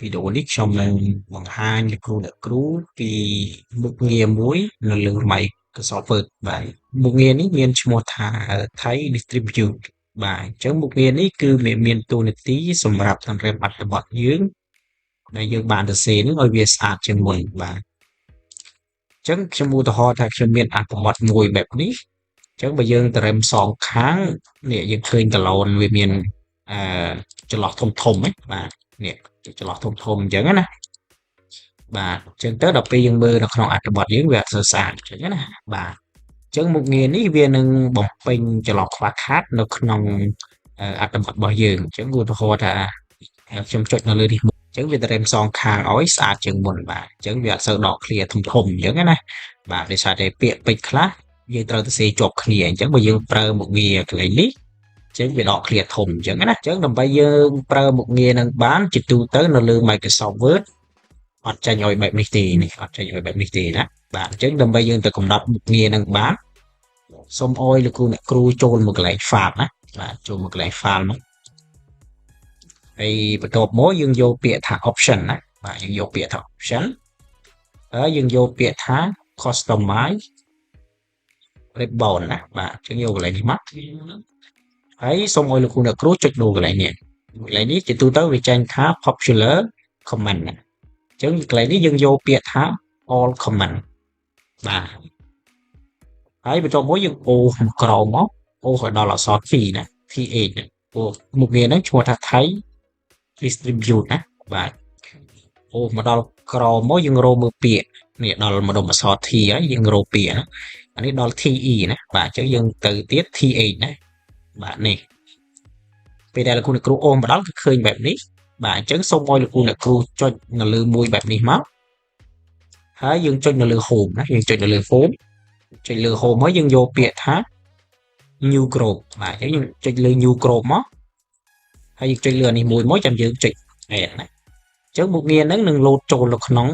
វីដេអូនេះខ្ញុំនឹងបង្ហាញលោកគ្រូអ្នកគ្រូពីមុខងារមួយនៅលើ Microsoft Word បាទមុខងារនេះមានឈ្មោះថា Thai Distribute បាទអញ្ចឹងមុខងារនេះគឺវាមានតួនាទីសម្រាប់តម្រូវអត្ថបទយើងដែលយើងបានសរសេរនឹងឲ្យវាស្អាតជាងមុនបាទអញ្ចឹងខ្ញុំឧទាហរណ៍ថាខ្ញុំមានអត្ថបទមួយបែបនេះអញ្ចឹងបើយើងត្រឹមសងខាងនេះយើងឃើញកាឡូនវាមានអឺចន្លោះធំធំហ្នឹងបាទនេះចន្លោះធំធំអញ្ចឹងណាបាទអញ្ចឹងទៅដល់ពេលយើងមើលនៅក្នុងអត្ថបទយើងវាអត់សូវស្អាតអញ្ចឹងណាបាទអញ្ចឹងមុខងារនេះវានឹងបំពេញចន្លោះខ្វះខាតនៅក្នុងអត្ថបទរបស់យើងអញ្ចឹងឧទាហរណ៍ថាខ្ញុំចុចនៅលើនេះអញ្ចឹងវាត្រឹមសងខាងឲ្យស្អាតជាងមុនបាទអញ្ចឹងវាអត់សូវដកឃ្លាធំធំអញ្ចឹងណាបាទដោយសារតែពាក្យពេចន៍ខ្លះយើងត្រូវទៅសេជាប់គ្នាអញ្ចឹងបើយើងប្រើមុខងារកន្លែងនេះអញ្ចឹងវាដកឃ្លាធំអញ្ចឹងណាអញ្ចឹងដើម្បីយើងប្រើមុខងារនឹងបានជាទូទៅនៅលើ Microsoft Word អត់ចេញឲ្យបែបនេះទេនេះអត់ចេញឲ្យបែបនេះទេណាបាទអញ្ចឹងដើម្បីយើងទៅកំណត់មុខងារនឹងបានសូមអោយលោកគ្រូអ្នកគ្រូចូលមកកន្លែង file ណាបាទចូលមកកន្លែង file មកហើយបន្ទាប់មកយើងយកពាក្យថា option ណាបាទយើងយកពាក្យថា option ហើយយើងយកពាក្យថា customize ribbon ណាបាទអញ្ចឹងយកកន្លែងនេះមកហើយសូមឲ្យលោកគ្រូអ្នកគ្រូចុចដូរកន្លែងនេះកន្លែងនេះជាទូទៅវាចេញថា popular command ណាអញ្ចឹងកន្លែងនេះយើងយកពាក្យថា all command បាទហើយបន្ទាប់មកយើងអូសមកក្រោមមកអូសឲ្យដល់អក្សរ T ណា TH ព្រោះមុខងារហ្នឹងឈ្មោះថា Thai distribute ណាបាទអូសមកដល់ក្រោមមកយើងរកមើលពាក្យនេះដល់ម្ដុំអក្សរ T ហើយយើងរកពាក្យណាអានេះដល់ TE ណាបាទអញ្ចឹងយើងទៅទៀត TH ណាបាទនេះពេលដែលលោកគ្រូអ្នកគ្រូអូសមកដល់គឺឃើញបែបនេះបាទអញ្ចឹងសូមឲ្យលោកគ្រូអ្នកគ្រូចុចនៅលើមួយបែបនេះមកហើយយើងចុចនៅលើ home ណាយើងចុចនៅលើ home ចុចលើ home ហើយយើងយកពាក្យថា new group បាទអញ្ចឹងយើងចុចលើ new group មកហើយយើងចុចលើអានេះមួយមកចាំយើងចុច add ណាអញ្ចឹងមុខងារហ្នឹងនឹងលោតចូលនៅក្នុង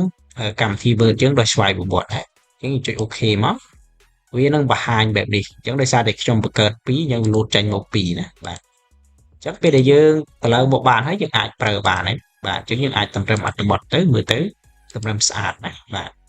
កម្មវិធី Word យើងដោយស្វ័យប្រវត្តិដែរអញ្ចឹងយើងចុច OK មកវានឹងបង្ហាញបែបនេះអញ្ចឹងដោយសារតែខ្ញុំបង្កើត2យើងលោតចេញមក2ណាបាទអញ្ចឹងពេលដែលយើងទៅឡើងមកបានហើយយើងអាចប្រើបានហើយបាទអញ្ចឹងយើងអាចតម្រឹមអត្ថបទទៅមើលទៅតម្រឹមស្អាតណាបាទ។